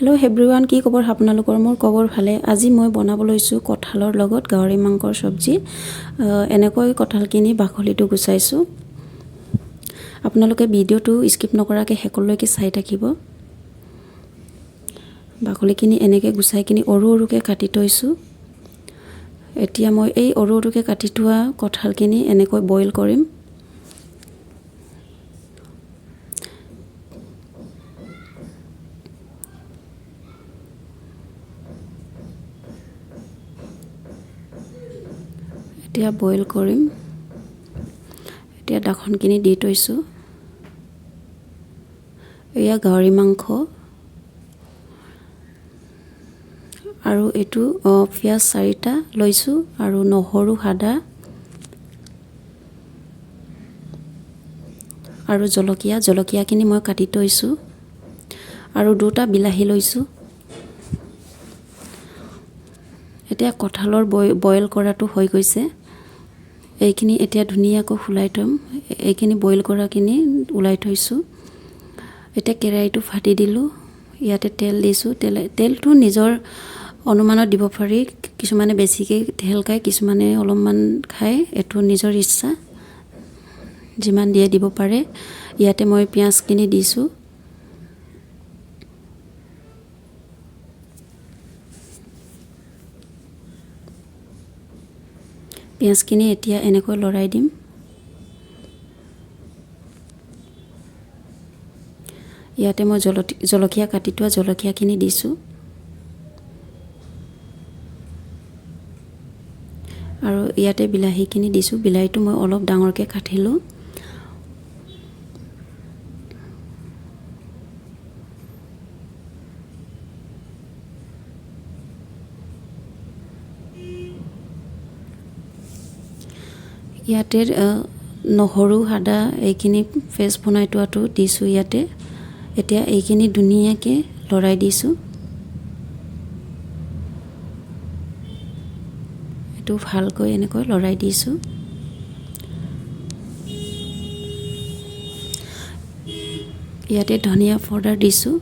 Hello' everyone, কি খবৰ আপোনালোকৰ? মোৰ খবৰ ভালে। আজি মই বনাব লৈছোঁ কঁঠালৰ লগত গাহৰি মাংসৰ চব্জি। এনেকৈ কঁঠালখিনি বাকলিটো গুচাইছোঁ। আপোনালোকে ভিডিঅ'টো স্কিপ নকৰাকৈ শেষলৈকে চাই থাকিব। বাকলিখিনি এনেকৈ গুচাই কিনি সৰু সৰুকৈ কাটি থৈছোঁ। এতিয়া মই এই সৰু সৰুকৈ কাটি থোৱা কঁঠালখিনি এনেকৈ বইল কৰিম। এতিয়া বইল কৰিম। এতিয়া দাখনখিনি দি থৈছোঁ। এয়া গাহৰি মাংস আৰু এইটো পিঁয়াজ 4টা লৈছোঁ আৰু নহৰু আদা আৰু জলকীয়াখিনি মই কাটি থৈছোঁ আৰু 2টা বিলাহী লৈছোঁ। এতিয়া কঁঠালৰ বইল কৰাটো হৈ গৈছে। এইখিনি এতিয়া ধুনীয়াকৈ ওলাই থ'ম। এইখিনি বইল কৰাখিনি ওলাই থৈছোঁ। এতিয়া কেৰাহীটো ফাটি দিলোঁ, ইয়াতে তেল দিছোঁ। তেলটো নিজৰ অনুমানত দিব পাৰি। কিছুমানে বেছিকৈ তেল খায়, কিছুমানে অলপমান খায়, এইটো নিজৰ ইচ্ছা, যিমান দিয়ে দিব পাৰে। ইয়াতে মই পিঁয়াজখিনি দিছোঁ। পিঁয়াজখিনি এতিয়া এনেকৈ লৰাই দিম। ইয়াতে মই জলকীয়া কাটি থোৱা জলকীয়াখিনি দিছোঁ আৰু ইয়াতে বিলাহীখিনি দিছোঁ। বিলাহীটো মই অলপ ডাঙৰকৈ কাটিলোঁ। ইয়াতে নহৰু আদা এইখিনি পেষ্ট বনাই থোৱাটো দিছোঁ ইয়াতে। এতিয়া এইখিনি ধুনীয়াকৈ লৰাই দিছোঁ। এইটো ভালকৈ এনেকৈ লৰাই দিছোঁ। ইয়াতে ধনিয়া পাউডাৰ দিছোঁ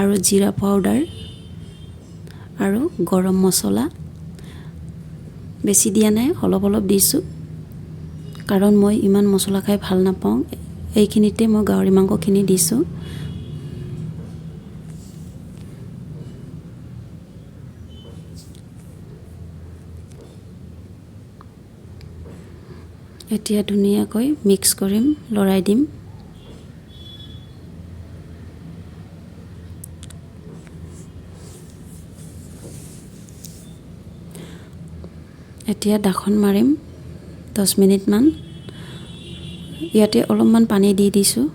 আৰু জিৰা পাউডাৰ আৰু গৰম মছলা। বেছি দিয়া নাই, অলপ অলপ দিছোঁ, কাৰণ মই ইমান মছলা খাই ভাল নাপাওঁ। এইখিনিতে মই গাহৰি মাংসখিনি দিছোঁ। এতিয়া ধুনীয়াকৈ মিক্স কৰিম, লৰাই দিম। এতিয়া দাখন মাৰিম 10 মিনিটমান। ইয়াতে অলপমান পানী দি দিছোঁ।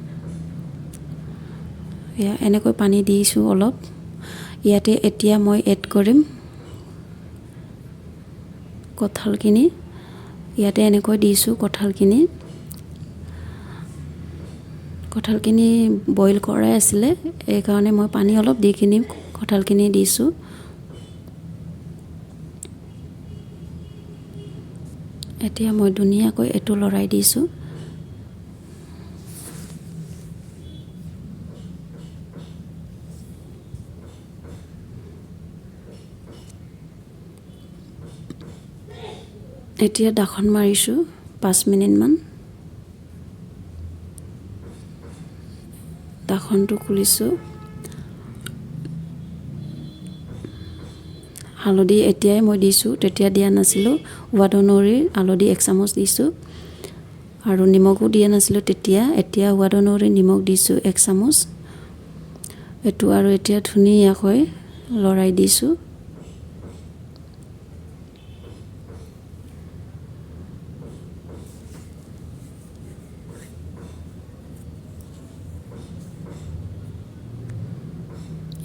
এয়া এনেকৈ পানী দিছোঁ অলপ। ইয়াতে এতিয়া মই এড কৰিম কঁঠালখিনি। ইয়াতে এনেকৈ দিছোঁ কঁঠালখিনি। কঁঠালখিনি বইল কৰাই আছিলে, এইকাৰণে মই পানী অলপ দি কিনি কঁঠালখিনি দিছোঁ। এতিয়া মই ধুনীয়াকৈ এইটো লৰাই দিছোঁ। এতিয়া দাখন মাৰিছোঁ 5 মিনিটমান। দাখনটো খুলিছোঁ। হালধি এতিয়াই মই দিছোঁ, তেতিয়া দিয়া নাছিলোঁ। সোৱাদ অনুসৰি হালধি 1 চামুচ দিছোঁ আৰু নিমখো দিয়া নাছিলোঁ তেতিয়া। এতিয়া সোৱাদ অনুসৰি নিমখ দিছোঁ 1 চামুচ। এইটো আৰু এতিয়া ধুনীয়াকৈ লৰাই দিছোঁ।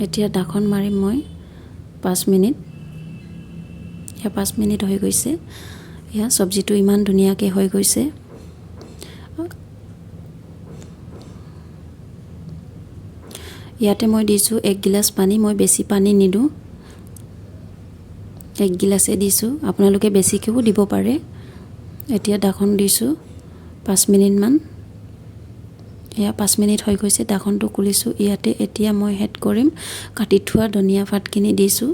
এতিয়া দাখন মাৰিম মই 5 মিনিট। এয়া 5 মিনিট হৈ গৈছে। এয়া চব্জিটো ইমান ধুনীয়াকৈ হৈ গৈছে। ইয়াতে মই দিছোঁ 1 গিলাচ পানী। মই বেছি পানী নিদিওঁ, 1 গিলাচে দিছোঁ। আপোনালোকে বেছিকৈও দিব পাৰে। এতিয়া দাখন দিছোঁ 5 মিনিটমান। এয়া 5 মিনিট হৈ গৈছে, ঢাকনটো খুলিছোঁ। ইয়াতে এতিয়া মই এড কৰিম কাটি থোৱা ধনিয়া পাতখিনি দিছোঁ।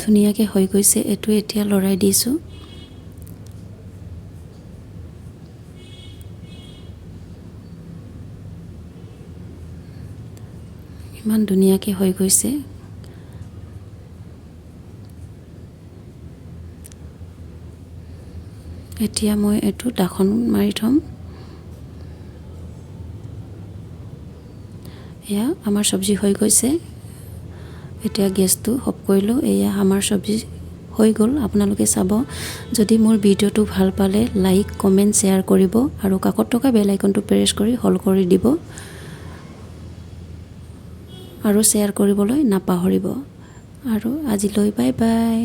ধুনীয়াকৈ হৈ গৈছে, এইটো এতিয়া লৰাই দিছোঁ। ইমান ধুনীয়াকৈ হৈ গৈছে। এতিয়া মই এইটো ঢাকন মাৰি থ'ম। এয়া আমাৰ চব্জি হৈ গৈছে। এতিয়া গেছটো অফ কৰিলোঁ। এয়া আমাৰ চব্জি হৈ গ'ল। আপোনালোকে চাব। যদি মোৰ ভিডিঅ'টো ভাল পালে লাইক, কমেণ্ট, শ্বেয়াৰ কৰিব আৰু কাষত থকা বেল আইকনটো প্ৰেছ কৰি হল কৰি দিব আৰু শ্বেয়াৰ কৰিবলৈ নাপাহৰিব। আৰু আজিলৈ বাই বাই।